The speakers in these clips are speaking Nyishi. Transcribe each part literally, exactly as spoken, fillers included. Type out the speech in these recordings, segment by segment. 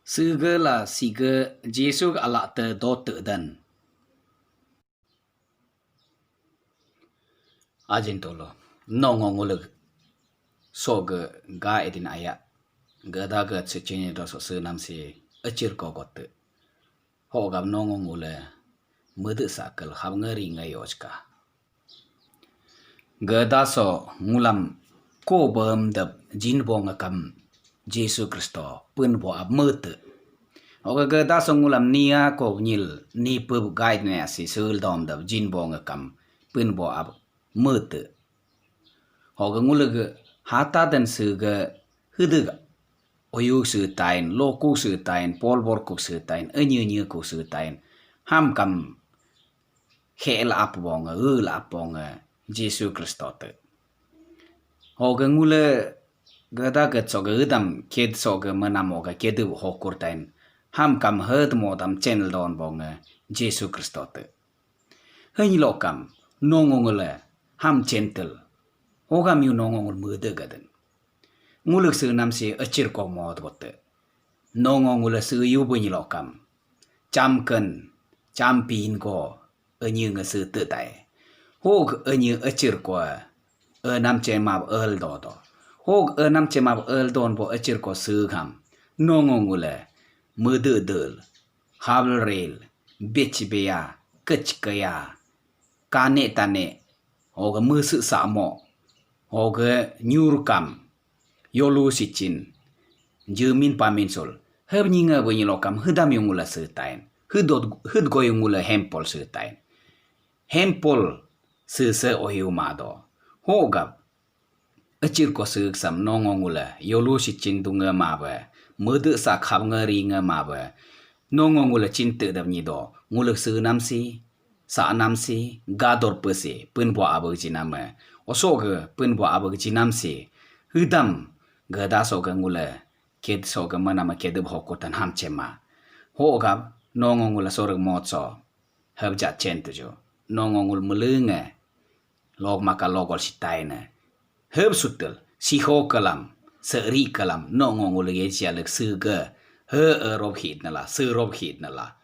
Sige la sige Jesu ala te dote dan. Ajin tolo. Nongo ngulek soge ga edin aya. Gada ga secini do so senam si ecir kogote. Hogam nongo ngule mede sakel hab ngeri ngayochka. Gada so ngulam ko bem dep jinbo ngekam Jesu Kristo pun bo ab mete. Oga gada so ngulam nia ko nyil ni pub guide ne asi sul dom dep jinbo ngekam pun bo ab mete. Oga nguleg hata den sege hideg oyuk setain, lokuk setain, polbor kuk setain, enye enye kuk setain. Ham kam hel ap bonge, ul ap bonge Jesu Kristo te. Hoge ngule gada get soge udam ked soge menam oge kede hokur tain. Ham kam hed modam channel don bonge Jesu Kristo te. Hei lokam nongo ngule ham gentle. Hogam yu nongo ngul mede gaden. Ngulek senam si ecir ko mod bote. Nongo ngule se yu bunyi lokam. Chamken, champin ko enyi nge sete tai. Hog enyi ecir ko enam cemab el dodo. Hog enam cemab el don bo ecir ko segam. Nongo ngule mede del, habel rel, bech beya, kech keya, kane tane, hoge mese samo, hoge nyurkam, yolu sicin, jemin pamin sul. Heb nyinga bunyi lokam hedam yung ngula setain. Hedot, hed goyung ngula hempol setain. Hempol sese oyu mado. Hogap ecir ko seksam nongo ngula yolu sicin dunga mabe. Mede sa khab ngeri nga mabe. Nongo ngula cinte dam nyido. Ngula senam si, sanam si, gador pese, pun bo abeg jiname. Osok ge pun bo abeg jinam si. Hidam gada soge ngule ked soge manama kede hokutan ham cema. Hogab nongo ngule soreg motso. Heb jat cen tuju. Nongo ngul melenge. Log maka logol sitaine. Heb sutel. Siho kalam. Seri kalam. Nongo ngul ye jialek sege. He e rob hit nala. Se rob hit nala.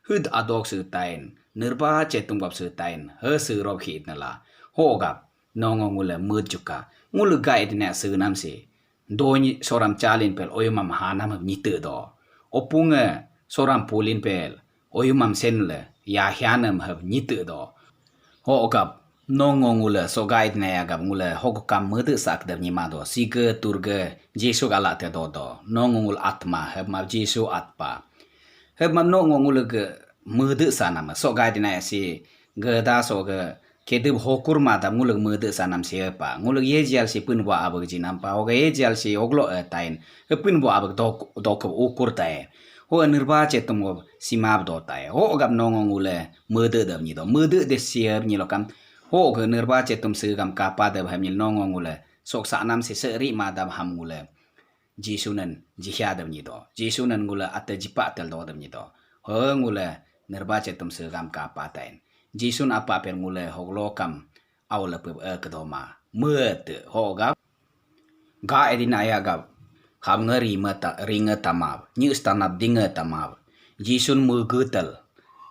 Hud adok setain. Nerba cetung bab setain. He se rob hit nala. Hogab. Nongo ngule mut juka. Ngule gai dine senam si. Donyi soram calin pel oyumam hanam heb nyite do. Opunge soram pulin pel oyumam senle ya hianem heb nyite do. Hogap nongo ngule sogai dine agap ngule hogkam mede sak dep nyima do. Sige turge Jesu gala te do do. Nongo ngul atma heb map Jesu atpa. Heb map nongo ngule ge mede sanam sogai dine si geda soge kedip hokur madam ngulek mede sanam si hepa. Ngulek yejial si pun bo abek jinam pa. Hoga yejial si oglo e tain. He pun bo abek dok, dok ukur tai. Ho nirba cetum go simab do tai. Ho gap nongo ngule mede dam nyido. Mede de siab nyilokam. Ho ge nirba cetum segam kapa dam ham nyil nongo ngule. Sok sanam si seri madam ham ngule. Jesunan jihia dam nyido. Jesunan ngule ate jipa tel do dam nyido. He ngule nirba cetum segam kapa tain. Jesun apa pel ngule hoglo kam. Au lepe e kedoma. Mete hogap. Ga edin aya gap. Ham ngeri meta ringe tamab. Nyi stanap dinge tamab. Jesun megetel.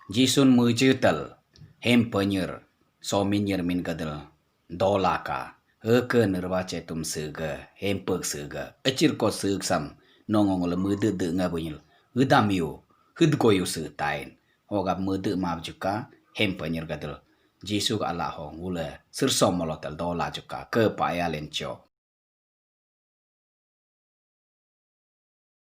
Jesun mejetel. Hem penyer. Somin yer min gedel. Dolaka. Heke nerba cetum sege. Hempek sege. Ecir ko seksam. Nongo ngule mede de ngabunyil. Udam yu. Hudko yu setain. Hogap mede mab juka, hem penyer gadel. Jesu ga ala ho ngule, sirso molotel dola juka, ke paya lencho.